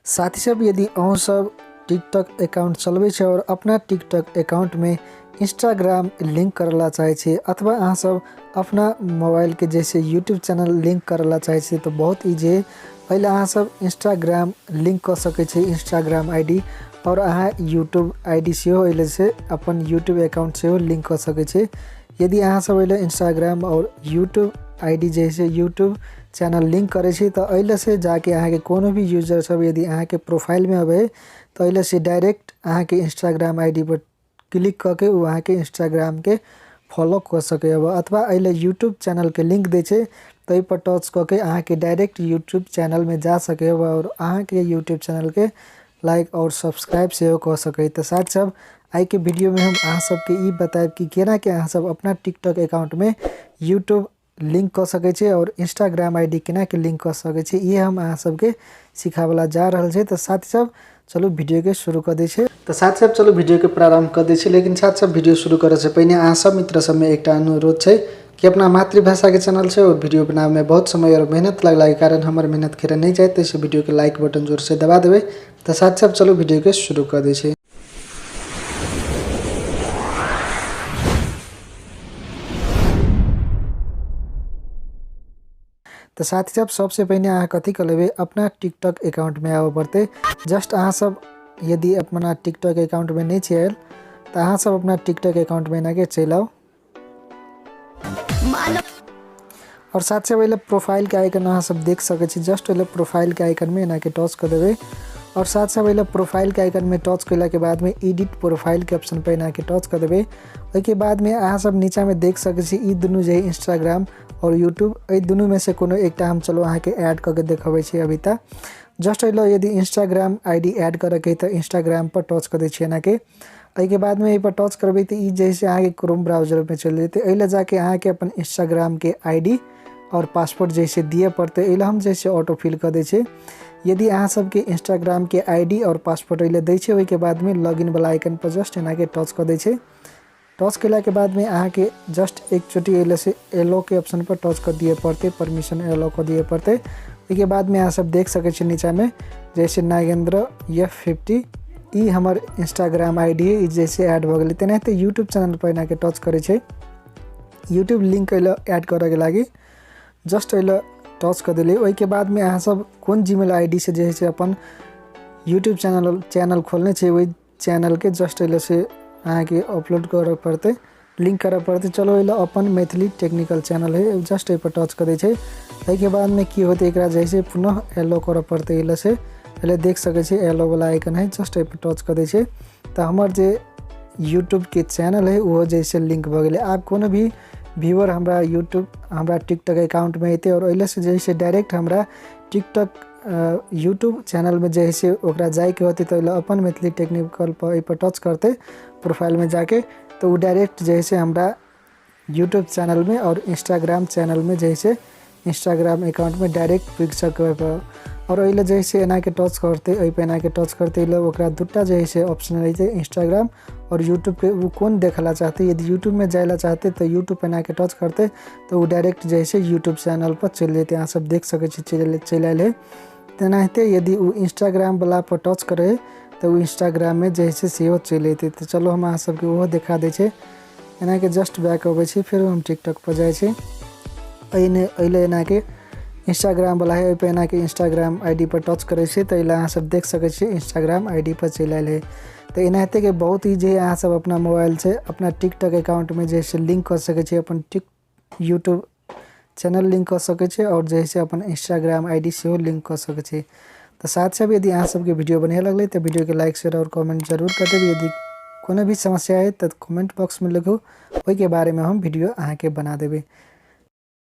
साथी सब यदि अहूँ सब टिकटॉक अकाउंट चलबै छै और अपना टिकटॉक अकाउंट में इंस्टाग्राम लिंक करला चाहै छी अथवा अहाँ सब अपना मोबाइल के जैसे यूट्यूब चैनल लिंक करला चाहै छी तो बहुत इजी है। पहले अहाँ सब इंस्टाग्राम लिंक कऽ सकै छी इंस्टाग्राम I D और अहाँ यूट्यूब I D सेहो एहि से अपन यूट्यूब अकाउंट सेहो लिंक कऽ सकै छी। यदि अहाँ सब एहि इंस्टाग्राम और यूट्यूब I D जैसे यूट्यूब चैनल लिंक करै छी तऽ एहि से जाके अहाँके कोनो भी यूजर सब यदि अहाँके प्रोफाइलमे अबै तऽ एहि से डायरेक्ट अहाँके Instagram I D per click कऽ के ओ अहाँके इंस्टाग्रामके फॉलो कऽ सकैए अथवा एहि लए यूट्यूब चैनलके लिंक दै छै ताहिपर टच कऽ के अहाँके डायरेक्ट यूट्यूब चैनलमे जा सकैए आओर अहाँके यूट्यूब चैनलके लाइक आओर सब्सक्राइब सेहो कऽ सकैए। तऽ साथ सब आइके वीडियोमे हम अहाँ सबके ई बतायब कि केनाके अहाँ सब अपना टिकटॉक अकाउंटमे यूट्यूब लिंक कऽ सकै छी आओर इंस्टाग्राम I D केनाके लिंक कऽ सकै छी, ई हम अहाँ सबके सिखाबैला जा रहल छी। तऽ साथ सब चलू वीडियोके शुरू कऽ दै छी। तऽ साथ सब चलू वीडियोके प्रारम्भ कऽ दै छी। लेकिन साथ सब वीडियो शुरू करऽसँ पहिने अहाँ सब मित्र सबमे एकटा अनुरोध छै कि अपना मातृभाषाके चैनल छै और वीडियो बनाबैमे बहुत समय और मेहनत लगलाके कारण हमर मेहनत खेरे नहि जाय, ताहिसँ वीडियोके लाइक बटन जोरसँ दबा देबै। तऽ साथ सब चलू वीडियोके शुरू कऽ दै छी। तऽ साथी सब सबसे पहिने अहाँ कथी कऽ लेबै, अपना टिकटॉक अकाउंटमे आबऽ पड़तै। जस्ट अहाँ सब यदि अपना टिकटॉक अकाउंटमे नहि छै आयल तऽ अहाँ सब अपना टिकटॉक अकाउंटमे एनाके चलि आउ और साथ से पहले प्रोफाइल के आइकन अहाँ सब देख सकै छी। जस्ट पहले प्रोफाइल के आइकन में एनाके टच कऽ देबै और साथ से पहले प्रोफाइल के आइकन में टच कयला के बाद में एडिट प्रोफाइल के ऑप्शन पर एनाके टच कऽ देबै। ओहिके बाद में अहाँ सब नीचा में देख सकै छी ई दुनू जे इंस्टाग्राम और यूट्यूब, एहि दुनू में से कोनो एकटा हम चलो अहाँके ऐड कऽ के देखबै छी अभी तक। जस्ट एहि यदि इंस्टाग्राम I D add करऽके तऽ इंस्टाग्राम पर टच कऽ दै छी एनाके। एहिके बादमे एहिपर टच करबै तऽ ई जे है से अहाँके क्रोम ब्राउजरमे चलि जेतै। एहि लए जाके अहाँके अपन इंस्टाग्रामके I D आओर पासवर्ड जे से दिअ पड़तै। एहि लए हम जे से ऑटो फिल कऽ दै छी। यदि अहाँ सबके इंस्टाग्रामके I D आओर पासवर्ड एहि लए दै छै ओहिके बादमे लॉगिन वला आइकन पर जस्ट एनाके टच कऽ दै छै। टच कयलाके बादमे अहाँके जस्ट एक चोटी एहि लए से एलो के ऑप्शन पर टच कऽ दिअ पड़तै, परमिशन एलो कऽ दिअ पड़तै। ओहिके बादमे अहाँ सब देख सकै छी नीचाँमे जैसे नागेंद्र एफ 50 ई हमर इंस्टाग्राम I D है, ई जैसे ऐड भऽ गेलै। तेनाहिते यूट्यूब चैनल पर एनाके टच करै छै। यूट्यूब लिंक एहि लए ऐड करऽके लागि जस्ट एहि लए टच कऽ देलियै। ओहिके बादमे अहाँ सब कोन जीमेल I D से जे है से अपन यूट्यूब चैनल खोलने छै ओहि चैनलके जस्ट एहि लए से अहाँके अपलोड करऽ पड़तै, लिंक करऽ पड़तै। चलो एहि लए अपन मैथिली टेक्निकल चैनल है, जस्ट एहिपर टच कऽ दै छै। एहिके बादमे की होतै, एकरा जे है से पुनः एलो करऽ पड़तै। एहि लए से पहिले देख सकै छी एलो वाला आइकन है, जस्ट एहिपर टच कऽ दै छै। तऽ हमर जे यूट्यूबके चैनल है ओहो जे से लिंक भऽ गेलै। आब कोनो भी व्यूअर हमरा यूट्यूब हमरा टिकटॉक अकाउंटमे एतै और एहि से जे है से डायरेक्ट हमरा टिकटॉक यूट्यूब चैनलमे जे है से ओकरा जाइके होतै तऽ ओहि अपन मैथिली टेक्निकल पर एहिपर टच करतै प्रोफाइलमे जाके, तऽ ओ डायरेक्ट जे है से हमरा यूट्यूब चैनलमे और इंस्टाग्राम चैनलमे जे है से इंस्टाग्राम अकाउंटमे डायरेक्ट पुगि सकै। और एहि लए जे है से एनाके टच करतै, एहिपर एनाके टच करतै, एहि लए ओकरा दूटा जे है से ऑप्शन रहै छै इंस्टाग्राम और यूट्यूबके, ओ कोन देखै लए चाहतै। यदि यूट्यूबमे जाइ लए चाहतै तऽ यूट्यूब पर एनाके टच करतै तऽ ओ डायरेक्ट जे है से यूट्यूब चैनल पर चलि जेतै। अहाँ सब देख सकै छी चलि आयल है। तेनाहिते यदि ओ इंस्टाग्राम वला पर टच करै तऽ ओ इंस्टाग्राममे जे है से सेहो चलि अयतै। तऽ चलू हम अहाँ सबके ओहो देखा दै छी। एनाके जस्ट बैक अबै छी, फेर हम टिकटॉक पर जाइ छी। एहि लए एनाके इंस्टाग्राम वला है, ओहिपर एनाके Instagram I D per touch करै छी तऽ एहि लए अहाँ सब देख सकै छी इंस्टाग्राम I D पर चलि आयल है। तऽ एनाहिते बहुत इजी है, अहाँ सब अपना मोबाइल से अपना टिकटॉक अकाउंटमे जे है से लिंक कऽ सकै छी, अपन यूट्यूब चैनल लिंक कऽ सकै छी और जे है से अपन इंस्टाग्राम I D सेहो लिंक कऽ सकै छी। तऽ साथ साथ यदि अहाँ सबके वीडियो बढ़िआँ लगलै तऽ वीडियोके लाइक शेयर और कमेंट जरूर कऽ देब। यदि कोनो भी समस्या है तऽ कमेंट बॉक्समे लिखू, ओहिके बारेमे हम वीडियो अहाँके बना देबै।